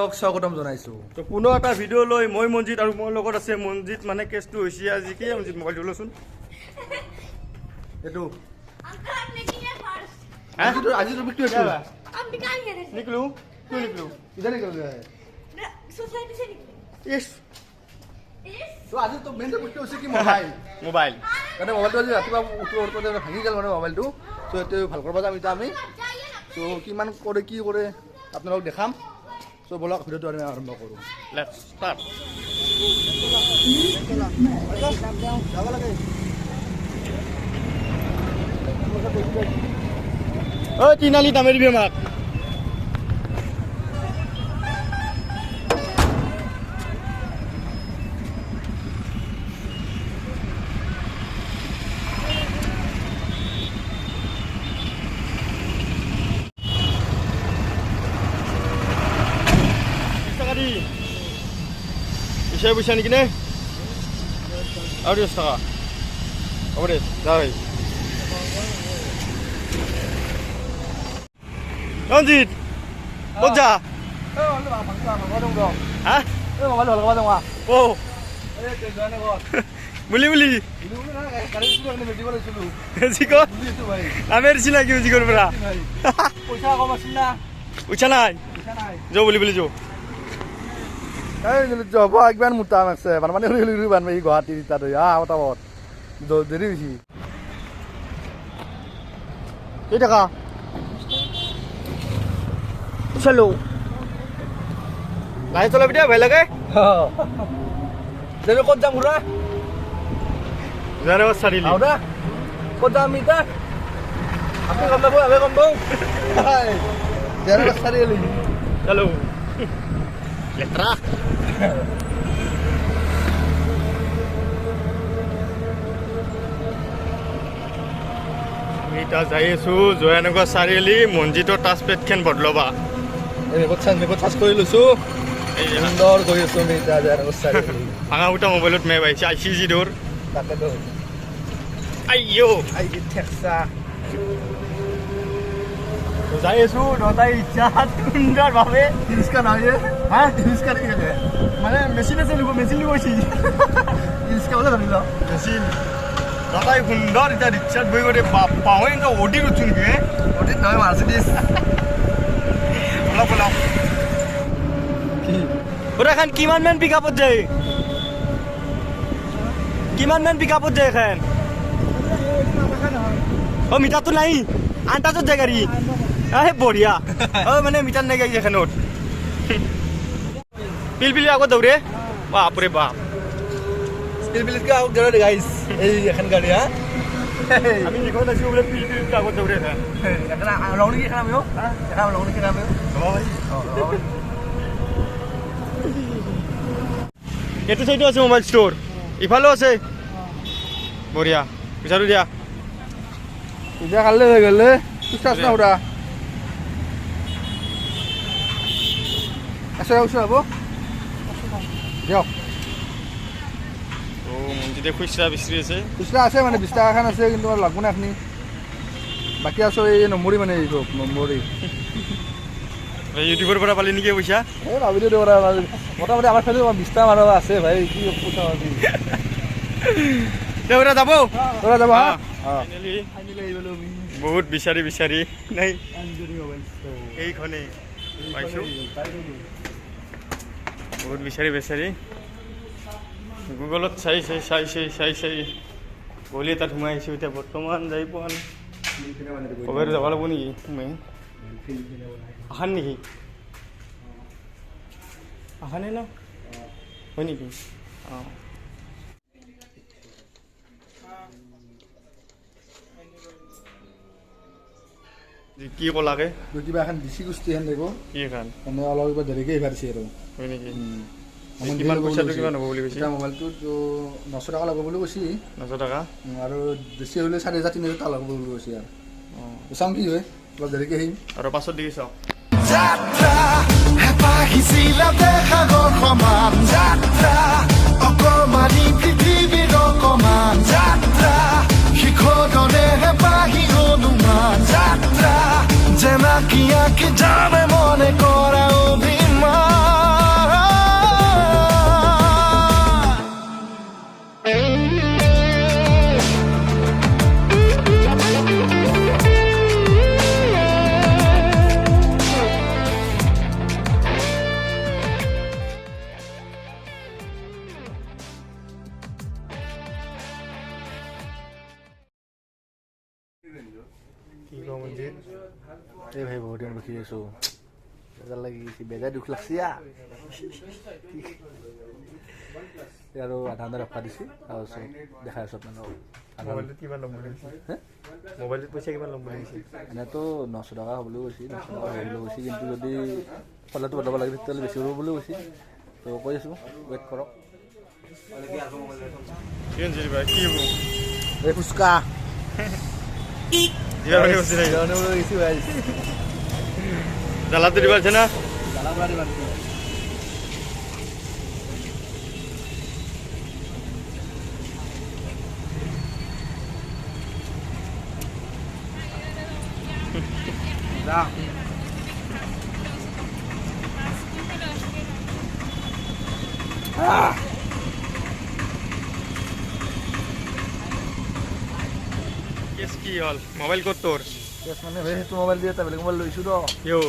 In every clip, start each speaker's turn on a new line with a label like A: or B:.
A: আপোনালোকক স্বাগতম জনাইছোঁ।
B: তো পুনৰ এটা ভিডিঅ' লৈ মই মঞ্জিত আৰু মোৰ লগত আছে মঞ্জিত। মানে কেছটো হৈছে আজি কি মঞ্জিত, মোবাইলটো লচোন।
A: এইটো
C: Uncle, I'm making it first.
B: হা?
A: আজিৰ টপিকটো এইটো।
C: हम निकाल गए थे।
B: निकलो, क्यों निकलो?
A: ইধৰ নিকল গয়া।
C: सोसाइटी से निकले।
B: ইছ।
C: इस
A: তো আজিৰ তো মেইন টপিকটো হৈছে কি, মোবাইল।
B: মোবাইল।
A: মানে মোবাইলটো আজি ৰাতিপুৱা উঠোতে ভাঙি গ'ল, মানে মোবাইলটো। চ' এইটো ভাল কৰিব যাম এতিয়া আমি।
C: जाइए ना।
A: চ' কিমান কৰে, কি কৰে আপোনালোকক দেখাম। চ' ব'লক, ভিডিঅ'টো আমি আৰম্ভ কৰোঁ।
B: Let's start.
A: যাব লাগে।
B: ঐ, তিনালি নামে দিবি আমাক। 20 টকা দি বিচাৰি পইচা নেকি নে আৰু 10 টকা হ'ব দে, যা ভাই। ৰঞ্জিত, ক'ত যা? হা?
A: মোবাইল ভাল কৰিব যাওঁ।
B: অ বুলি বুলি মেজিকত আমি দিছি নাকি মেজিকৰ পৰা?
A: পইচা কম আছিল না।
B: পইচা নাই।
A: পইচা নাই।
B: যৌ বুলি বুলি যৌ।
A: এই যাব একবাৰ মোটা আছে, বানপানী সৰি বানপানী গুৱাহাটী তাত মতামত দেৰি হৈছে।
B: কেই টকা? চলো, লাহে চলাবি দে, ভয় লাগে।
A: দেৰি। ক'ত যাম খুৰা?
B: জানে চাৰিআলি।
A: আহো দা, ক'ত যাম আমি এতিয়া? আপুনি গম পাব, আমি গম পাওঁ। চাৰিআলি।
B: চলো, লেতেৰা। আমি এতিয়া যাই আছো জয়ানগৰ চাৰিআলি, মঞ্জিতৰ টাচ পেডখন বদলবা।
A: মেপত চাৰ্জ, মেপত চাৰ্জ কৰি লৈছো। সুন্দৰ গৈ আছো আমি এতিয়া জয়ানগৰ চাৰিআলি।
B: ভাঙা ফুটা মোবাইলত মেপ আহিছে, I C G দৌৰ।
A: তাকেতো।
B: আইঅ।
A: আই ঠেকচা।
B: যাই আছো নটাই ইচ্ছাত সুন্দৰভাৱে।
A: ৰিক্সা নহয়।
B: হা?
A: ৰিক্সা নেকি?
B: মানে মেচিন আছে, মেচিন গৈছি।
A: ৰিক্সা বোলে ধৰি লওক।
B: মেচিন দাদাই সুন্দৰ এতিয়া ৰিক্সাত বহি গৈ বাপ্পা হয়, এনেকুৱা অডিত উঠছো নেকি?
A: অডিত নহয়, মাৰ্চিডিছ।
B: অলপ অলপ।
A: কি?
B: এখন কিমান মান পিক আপত যায়? কিমান মান পিক আপত যায় এখন? অ মিটাৰটো নাই, আন্তাজত যায় গাড়ী। এই বঢ়িয়া। অ মানে মিটাৰ নাই গাড়ী এখনত। পিলপিলি আগত দৌৰে, বাপৰে বাপ।
A: পিলপিলিতকৈ আগত দৌৰে গাইছ এই এখন গাড়ী। হা।
B: আমি যিখন আছো বোলে পিলপিলিতকৈ আগত দৌৰে এখন।
A: এখন লওঁ নেকি এখন আমিও? এখন লওঁ নেকি আমিও?
B: এইটো চাইডো আছে মোবাইল ষ্ট'ৰ, ইফালেও আছে। বঢ়িয়া, পইচাটো দিয়া।
A: পূজা কালিলৈ হৈ গ'লে খুচৰা আছে না খুৰা? আছে, খুচৰা হ'ব দিয়ক।
B: অ মঞ্জিতে খুচৰা বিচাৰি আছে।
A: খুচৰা আছে, মানে 20 টকা এখন আছে, কিন্তু আৰু লাগব না এখিনি। বাকী আছো এই নম্বৰী, মানে এই চব নম্বৰী।
B: ইউটিউবৰ পৰা পালি নেকি পইচা?
A: এই ভাবিলো দে, মোটামুটি আমাৰ ফালে 20টা মানুহ আছে ভাই, কি পইচা পাবি?
B: দে ওৰা, যাব।
A: তোৰা যাব। হা।
B: ফাইনেলি বহুত বিচাৰি বিচাৰি নাই, এইখনেই পাইছোঁ। বহুত বিচাৰি বিচাৰি গুগলত চাই চাই চাই চাই চাই চাই গলি এটাত সোমাই আহিছোঁ। এতিয়া বৰ্তমান যাই পোৱা নাই। ক'ৰবাত যাব লাগিব নেকি? সোমাই আহান নেকি? আহানে ন হয় নেকি? অঁ। কি ক'লাকে?
A: কিবা এখন দিছি কুস্তি এখন লাগিব।
B: কি এখন?
A: মানে অলপ কিবা দেৰিকে আহিব দিছে আৰু।
B: হয় নেকি? কিমান পইচাটো কিমান হ'ব বুলি কৈছে?
A: এতিয়া মোবাইলটোত 900 টকা লাগব বুলি কৈছে।
B: 900 টকা।
A: আৰু বেছি হ'লে 4000, 3000 টকা লাগব বুলি কৈছে আৰু। চাওঁ কি হয়, অলপ দেৰিকে আহিম।
B: আৰু পাছত দিকে চাওক।
D: যাত্ৰা হেঁপাহিছিলা দেখাগৰ সমান, যাত্ৰা অকমানি পৃথিৱীৰ অকমান, যাত্ৰা শিখৰে হেঁপাহি অনুমান, যাত্ৰা জেনাকি আঁকি জানে মনে কৰা অভিমান।
B: কি কওঁ মঞ্জিত?
A: এই ভাই, বহুত দিন ৰখি আছো, বেজাৰ লাগি গৈছে, বেজাৰ দুখ লাগছি। আৰু আধা ঘণ্টা ৰখা দিছে, তাৰপিছত দেখাই আছো আপোনালোকক।
B: মোবাইলটোত কিমান ল'ম বুলি কৈছে? মোবাইলটোত পইচা কিমান ল'ম বুলি কৈছে?
A: এনেইতো 900 টকা হ'ব বুলি কৈছে, 900 টকা হ'ব বুলি কৈছে। কিন্তু যদি ফলাটো বদলাব লাগে, তেতিয়াহ'লে বেছি হ'ব বুলি কৈছে। তো কৈ আছোঁ, ৱেইট কৰক।
B: কি ৰঞ্জিত ভাই, কি হ'ব?
A: এই ফুচকা।
B: দিবা পাৰি বস্তু নাই। জ্বালাটো দিব আছে না?
A: জ্বালা পুৰা দিবা। যা।
B: কেছ কি হ'ল? মোবাইল ক'ত তোৰ?
A: কেছ মানে ভাই, সেইটো মোবাইল দি এটা বেলেগ মোবাইল লৈছোঁ ৰ।
B: কিয়?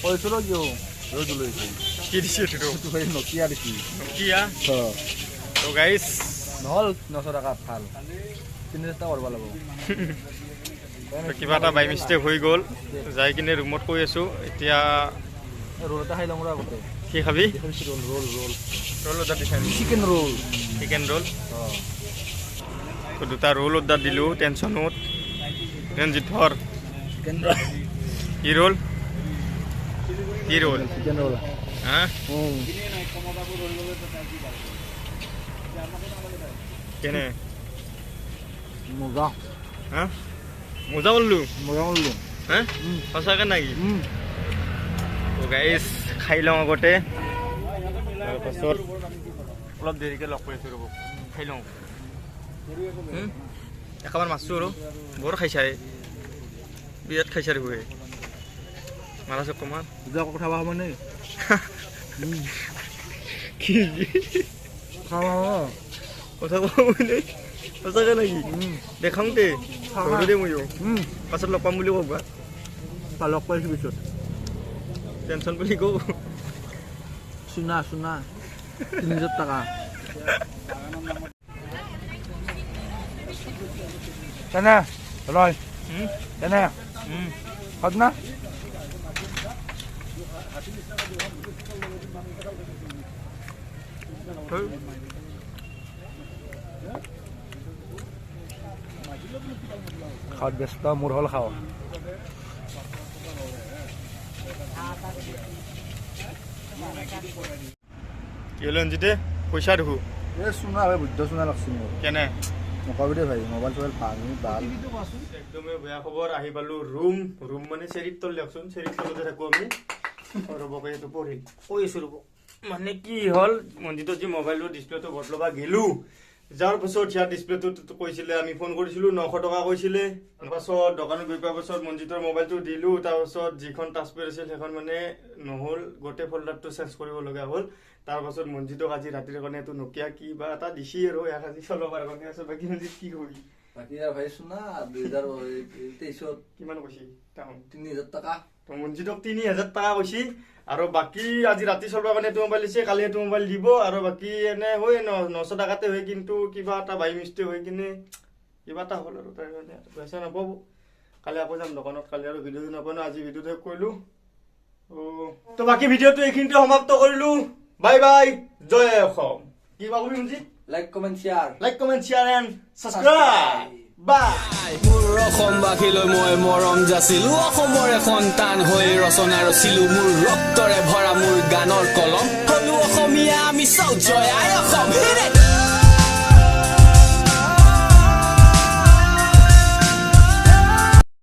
A: কৈছোঁ ৰ, কিয় ৰ'দ লৈছোঁ।
B: কি দিছে এইটো?
A: সেইটো ভাই নকিয়া দিছি।
B: নকিয়া। তো গাইছ,
A: নহ'ল 900 টকা, ভাল 3000 টকা কৰিব লাগিব।
B: কিবা এটা বাই মিষ্টেক হৈ গ'ল। যাই কিনে ৰুমত কৈ আছোঁ এতিয়া।
A: ৰোল এটা খাই লওঁ ৰ আগতে।
B: কি খাবি?
A: Roll, roll, roll.
B: Roll order দিছা?
A: Chicken roll.
B: Chicken roll.
A: অঁ।
B: তো দুটা ৰোল অৰ্ডাৰ দিলোঁ টেনশ্যনত। ৰঞ্জিত, ধৰ।
A: Chicken roll.
B: কি ৰোল, কি ৰোল?
A: Chicken roll.
B: হা? কেনে?
A: মজা।
B: হা, মজা বললো?
A: মজা বললো।
B: হা, সঁচাকে নাকি? তো গাইছ, খাই লওঁ আগতে, তাৰপাছত অলপ দেৰিকৈ লগ কৰি আছোঁ। ৰ'ব, খাই লওঁ। একাবাৰ মাৰছোঁ আৰু বৰ খাইছা, বিৰাট খাইছা দেখোন। মাৰা চকমান।
A: পূজা কথা সময় নেই।
B: কি?
A: খাব।
B: কথা ক'ব নেই? সঁচাকে নেকি? দেখাওঁ দে, ধৰো দে ময়ো। পাছত লগ পাম বুলি ক'বা।
A: লগ পাইছোঁ পিছত।
B: টেনশ্যন বুলি কওঁ।
A: চুনা, চুনা, 3000 টকা। তেনে ৰয়। তেনে সদ না। খাওয়াত ব্যস্ত, মোৰ হ'ল খাওঁ।
B: কি হ'ল ৰঞ্জিতে, পইচা দেখো।
A: এই চুনা ভাই, বুদ্ধ চুনা লাগছে মোৰ।
B: কেনে?
A: নকবি দেই ভাই, মোবাইল চোবাইল ভাল ভাল।
B: একদমেই বেয়া খবৰ। আহি পালো ৰুম। ৰুম মানে চেৰিত তল দিয়কচোন, চেৰিত তলতে থাকো আমি। ৰ'ব, এইটো পঢ়িল কৈ আছো, ৰ'ব। মানে কি হ'ল, মঞ্জিতত যি মোবাইলটোৰ ডিছপ্লেটো বদলাব গেলো, যাৰ পাছত ইয়াৰ ডিছপ্লেটো কৈছিলে, আমি ফোন কৰিছিলো, 900 টকা কৈছিলে। তাৰপাছত দোকানত গৈ পোৱাৰ পাছত মঞ্জিতৰ মোবাইলটো দিলো। তাৰপাছত যিখন টাচপেড আছিল, সেইখন মানে নহ'ল, গোটেই ফল্ডাৰটো চেঞ্জ কৰিব লগা হ'ল। তাৰপাছত মঞ্জিতক আজি ৰাতিৰ কাৰণে এইটো নকিয়া কিবা এটা দিছি আৰু ইয়াক আজি চলাবৰ কাৰণে আছে। বাকী মঞ্জিত, কি কবি?
A: বাকী আৰু ভাই, চুনা 2023ত।
B: কিমান কৈছি তাহোন?
A: 3000 টকা।
B: তো মঞ্জিতক 3000 টকা কৈছি। আৰু বাকী আজি ৰাতি চলবৰ কাৰণে এইটো মোবাইল দিছে, কালি এইটো মোবাইল দিব। আৰু বাকী এনে হয় 900 টকাতে হয়, কিন্তু কিবা এটা বাই মিষ্টেক হৈ কিনে কিবা এটা হ'ল আৰু তাৰ কাৰণে পইচা নাপাব। কালি আকৌ যাম দোকানত, কালি আৰু ভিডিঅ'টো নাপাওঁ ন। আজি ভিডিঅ'টো শেষ কৰিলোঁ। তো বাকী ভিডিঅ'টো এইখিনিতে সমাপ্ত কৰিলোঁ। বাই বাই, জয় অসম। কিবা কবি Manjit?
A: Like, comment, share.
B: Like, comment, share and subscribe. Bye.
E: মোৰ অসমবাসীলৈ মই মৰম যাচিলো। অসমৰে সন্তান হৈ ৰচনা ৰচিলো। মোৰ ৰক্তৰে ভৰা মোৰ গানৰ কলম। হলো অসমীয়া আমি চৌ, জয় আই অসম।